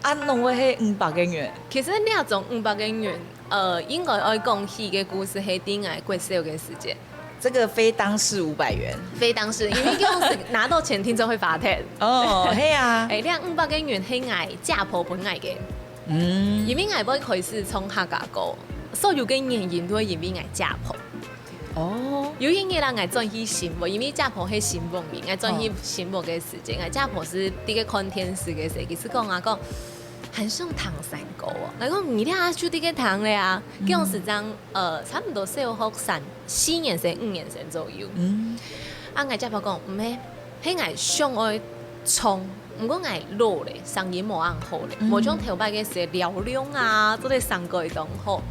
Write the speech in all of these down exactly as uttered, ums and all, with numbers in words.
啊，攏會係五百个銀。其實這種五百个銀，呃，應該愛講起个故事係在𠊎國小个時節。這個非當時五百元。非當時，因為當時拿到錢聽說會罰錢。哦，係啊。哎，這五百个銀係𠊎姐婆分𠊎个。嗯。因為𠊎會開始唱客家歌，所有个原因都係因為𠊎姐婆。 哦。有一日啦，𠊎轉去新屋，因為姐婆係新屋人，𠊎轉去新屋个時節，𠊎姐婆係在該看電視个時節，佢就講啊講，還想聽山歌哦。𠊎講，你這下就在該聽了啊，該時正，呃，差不多小學三、四年生、五年生左右。嗯。啊，𠊎姐婆講，毋係，係𠊎想愛唱，毋過𠊎老了，聲音無恁好了，無像頭擺个時嘹亮啊，做得山歌當好。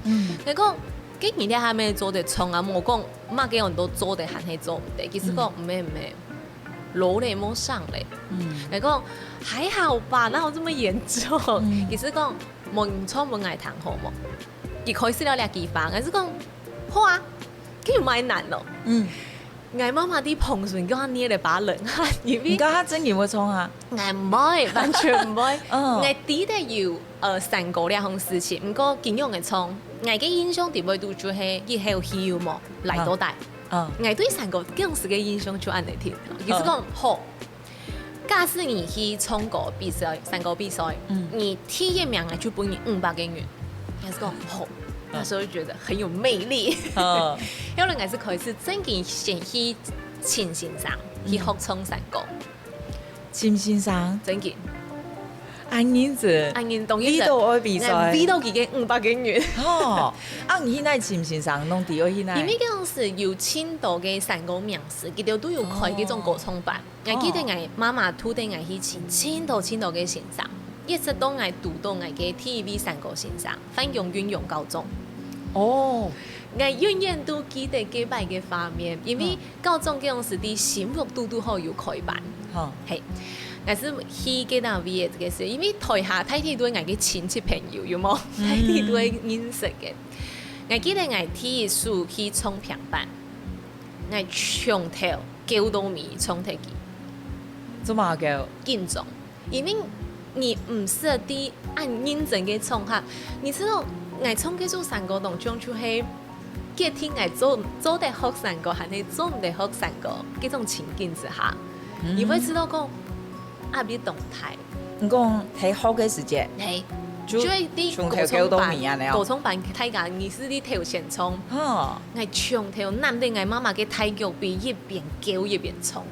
𠊎講， 該你這下乜做得唱啊，無講麼个人都做得還係做毋得。佢就講，毋係毋係，老了無聲了。𠊎講，還好吧，哪有這麼嚴重？佢就講，無你唱分𠊎聽好無？佢開始了這句話，𠊎就講，好啊，該有麼个難哦？ 𠊎媽媽在旁脣叫𠊎捏了把冷汗，因為你該下正經會唱啊？𠊎毋會，完全毋會。嗯。𠊎知得有，呃，山歌這項事情，毋過仰般个唱，𠊎个印象底背肚就係一口氣有無，來到底。嗯。𠊎對山歌當時个印象就恁樣定。佢就講，好，假使你去唱歌比賽，山歌比賽，你第一名啊，就分你五百个銀。𠊎就講，好。 那時候就覺得很有魅力。嗯。後來𠊎就開始正經先去尋先生，去學唱山歌。尋先生？正經。恁認真？恁認真，當認真。為著愛比賽？為著佢个五百个銀。哦，啊，你去哪尋先生？攏知愛去哪？因為該時有盡多个山歌名師，佢兜都有開該種歌唱班。 𠊎記得𠊎媽媽渡等𠊎去尋盡多盡多个先生，一直到𠊎堵到𠊎个第一位山歌先生范永運永校長。哦。𠊎永遠都記得該擺个畫面，因為校長該時在新屋堵堵好有開班。係，𠊎就去該位个時，因為台下大體都係𠊎个親戚朋友，有無？大體都係認識个。𠊎記得𠊎第一首去唱評判， 𠊎從頭噭到尾唱忒佢。做麼个噭？緊張，因為你毋識得恁認真个場合，你知道𠊎唱該首山歌當中就係決定𠊎做做得學山歌，還係做毋得學山歌，該種情境之下，你會知道講壓力當大。 你講在學个時節，係，就從頭噭到尾恁樣哦。歌唱班，大家你係在頭先唱，𠊎從頭攬等𠊎媽媽个大腳髀，一邊噭一邊唱。